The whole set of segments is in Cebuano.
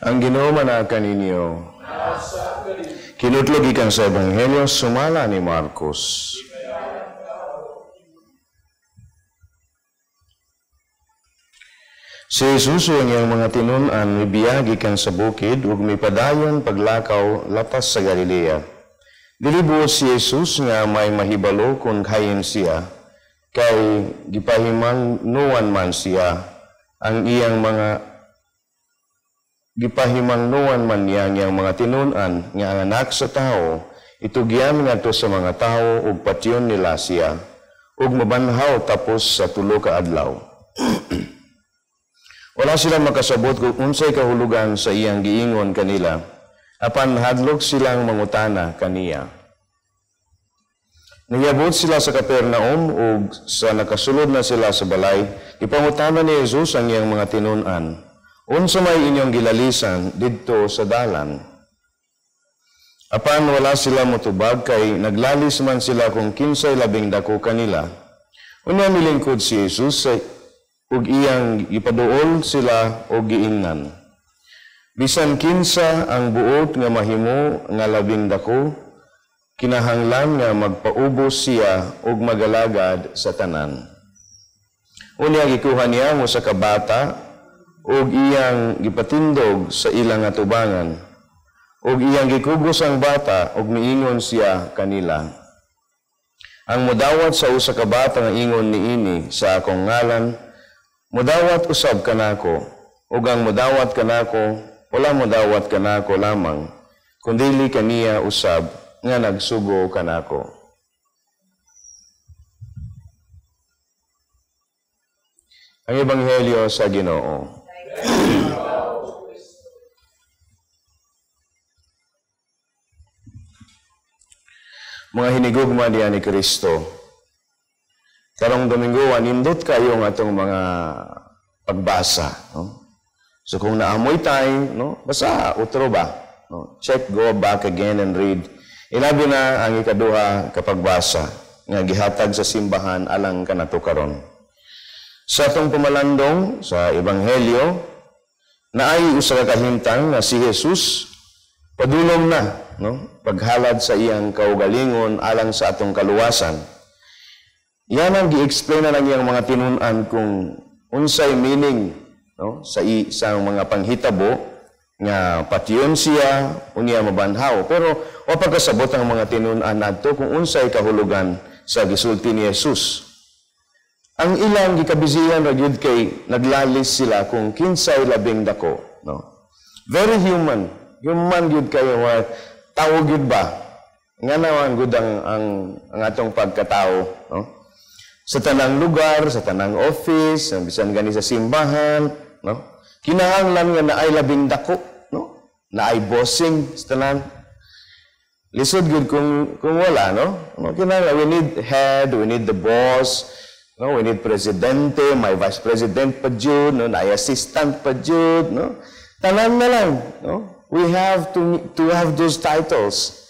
Ang Ginoo manaa kaninyo. Kinutlo gikan sa Ebanghelyo sumala ni Marcos. Si Jesus ug ang iyang mga tinun-an mibiyag gikan sa bukid ug mipadayon paglakaw lapas sa Galilea. Dili buot si Jesus nga may mahibalo kung hain siya, kay gipahimangnuan man siya ang iyang mga gipahimangnuan man niya ang iyang mga tinun-an nga ang Anak sa Tawo itugyan ngadto sa mga tawo ug patyon nila siya ug mabanhaw tapos sa 3 ka adlaw. Wala sila makasabot kung unsay kahulugan sa iyang giingon kanila, apan hadlok silang mangutana kaniya. Niyabot sila sa Capernaum ug sa nakasulod na sila sa balay, gipangutana ni Jesus ang iyang mga tinun-an, "Unsa may inyong gilalisan didto sa dalan?" Apan wala sila motubag kay naglalis man sila kung kinsay labing dako kanila. Unya milingkod si Jesus sa ug iyang gipaduol sila og giingnan, "Bisan kinsa ang buot nga mahimo nga labing dako, kinahanglan nga magpaubos siya ug magalagad sa tanan." Unya gikuha niya ang usa ka bata ug iyang gipatindog sa ilang atubangan, ug iyang gikugos ang bata ug miingon siya kanila, "Ang mudawat sa usa ka bata nga ingon niini sa akong ngalan, mudawat usab kanako, ug ang mudawat kanako, wala mudawat kanako lamang, kundili kaniya usab nga nagsugo kanako." Ang Ebanghelyo sa Ginoo. Mga hinigugma diha ni Kristo, karong Domingo, nindot kayo ang atong mga pagbasa, no? So kung naamoy tayo, no, basta utro ba, no? Check, go back again and read. Ilabi na ang ikaduha kapagbasa nga gihatag sa simbahan alang kanato karon. Sa atong pumalandong sa Ebanghelyo, naay usa ka kahimtang nga si Jesus padulong na, no, paghalad sa iyang kaugalingon alang sa atong kaluwasan. Yan ang gi-explain na ng iyang mga tinun-an kung unsay meaning, no, sa mga panghitabo nga patyon siya unya mabanhaw. Pero wa pa kasabot ang mga tinun-an adto kung unsay kahulugan sa gisulti ni Jesus. Ang ilang gikabizihan ra gyud kay naglalis sila kung kinsay labing dako, no. Very human, human gyud kayo, tawo gyud ba? Nga naman gud ang atong pagkatao, no? Sa tanang lugar, sa tanang office, bisan gani sa simbahan, no? Kinahanglan nga naay labing dako, no? Naay bossing sa tanan. Lisod gyud kung wala, no? No, kinahanglan we need head, we need the boss, no? We need presidente, may vice president pa jud, no? Naay assistant pa jud, no? Tanan na lang, no? We have to have those titles.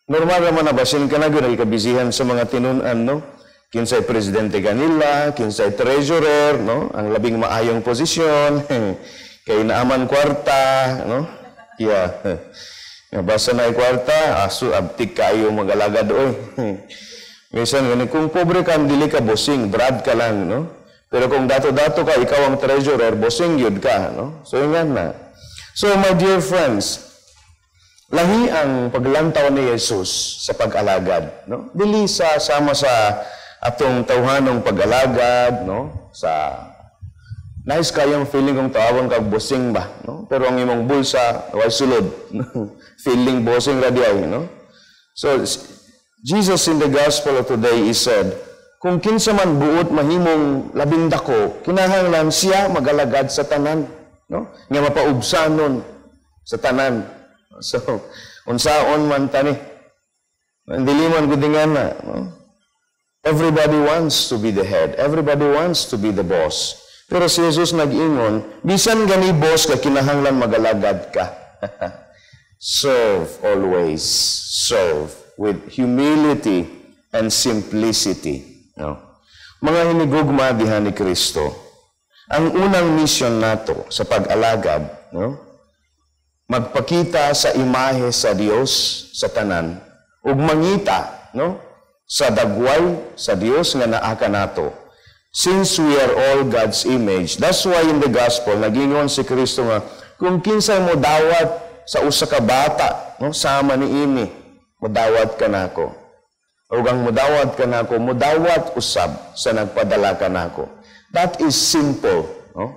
Normal naman na basin ka na gyud nagkabizihan sa mga tinun-an, no? Kinsay presidente kanila, kinsay treasurer, no? Ang labing maayong posisyon, kay naaman kwarta, no? Yeah. Basta na kwarta, aso abtik kayo magalagad oy. Minsan gani kung pobre ka, dili ka bossing, brad ka lang, no? Pero kung dato-dato ka, ikaw ang treasurer, bossing yun ka, no? So ingan na. So my dear friends, lahi ang paglantaw ni Jesus sa pag-alagad, no? Dili sa sama sa atong tawhanong pag-alagad, no? Sa nice kayong feeling kung tawon kag bossing ba, no? Pero ang imong bulsa way sulod. Feeling bossing ra di ay, no? So Jesus in the gospel of today he said, kung kinsa man buot mahimong labing dako, kinahanglan siya magalagad sa tanan, no? Nga mapaubsanon sa tanan. So unsaon man tani? Dili man gud nga na, no? Everybody wants to be the head. Everybody wants to be the boss. Pero si Jesus nag-ingon, bisan gani boss ka, kinahanglan magalagad ka. Serve always. Serve with humility and simplicity. No? Mga hinigugma diha ni Kristo, ang unang mission nato sa pag-alagad, no, Magpakita sa imahe sa Dios sa tanan ug mangita, no, sa dagway sa Dios nga naa kanato. Since we are all God's image, that's why in the gospel nagingon si Kristo nga kung kinsay mo dawat sa usa ka bata, no, sama niini, modawat kanako. Ug ang modawat kanako, modawat usab sa nagpadala kanako. That is simple, no?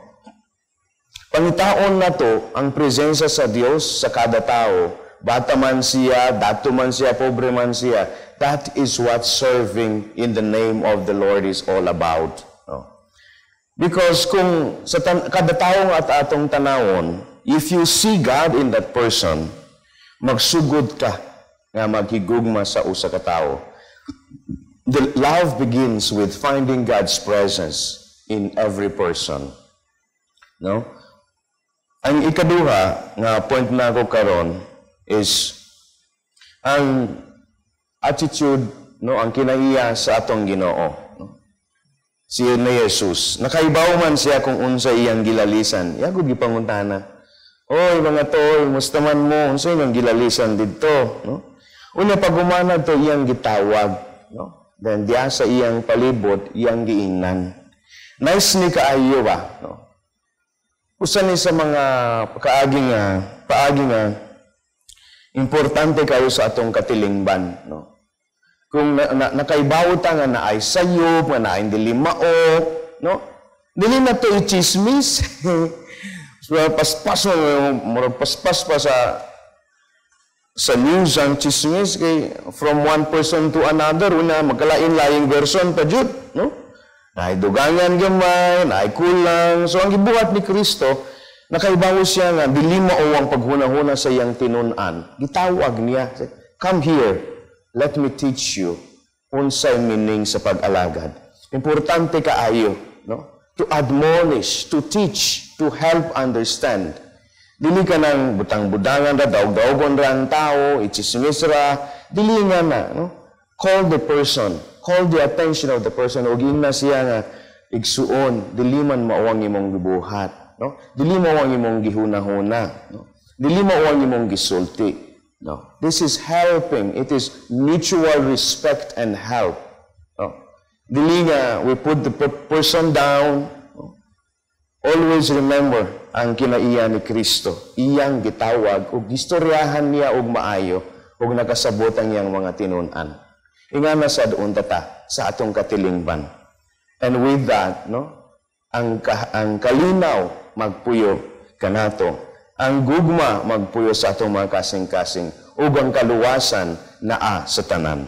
Pangitaon nato ang presensya sa Dios sa kada tao, bata man siya, dato man siya, pobre man siya. That is what serving in the name of the Lord is all about. No? Because kung sa kada tao at atong tanawon, if you see God in that person, magsugod ka nga maghigugma sa usa ka tawo. The love begins with finding God's presence in every person. No? Ang ikaduha nga point nako karon is ang attitude, no, ang kinaiya sa atong Ginoo, no? Si na Jesus, nakaibaw man siya kung unsa iyang gilalisan. Iya gud gipangutana. "Oy, mga tol, musta man mo? Unsa inyong gilalisan didto?" No? Unya pag humana to, iyang gitawag, no? Then diya sa iyang palibot, iyang giingnan. Nice ni kaayo ba, no? Usa ni sa mga kaagi nga paagi nga importante kayo sa atong katilingban, no? Kung nakaibaw ta nga naay sayop, nga naay dili mao, no? Dili na to i-chismis. So, paspas mo, murag paspas pa sa news ang chismis kay from one person to another, una magkalain-laing version pa jud, no? Naay dugangan gamay, naay kulang. So ang gibuhat ni Kristo, nakaibawo siya nga dili mao ang paghuna-huna sa iyang tinun-an. Gitawag niya, "Come here, let me teach you unsay meaning sa pag-alagad." Importante kaayo, no? To admonish, to teach, to help understand. Dili ka nang butang-budangan ra, daog-daogon ra ang tao, itsismis ra, dili nga na, no? Call the person, call the attention of the person, ug ingna siya nga, "Igsuon, dili man mao ang imong gibuhat, no? Dili mao ang imong gihuna-huna, no? Dili mao ang imong gisulti." No? This is helping. It is mutual respect and help. No? Dili nga we put the person down. No? Always remember ang kinaiya ni Kristo. Iyang gitawag ug gistoryahan niya og maayo ug nakasabot ang iyang mga tinun-an. Ingana sad unta ta sa atong katilingban. And with that, no, ang kalinaw magpuyo kanato. Ang gugma magpuyo sa atong mga kasing-kasing ug ang kaluwasan naa sa tanan.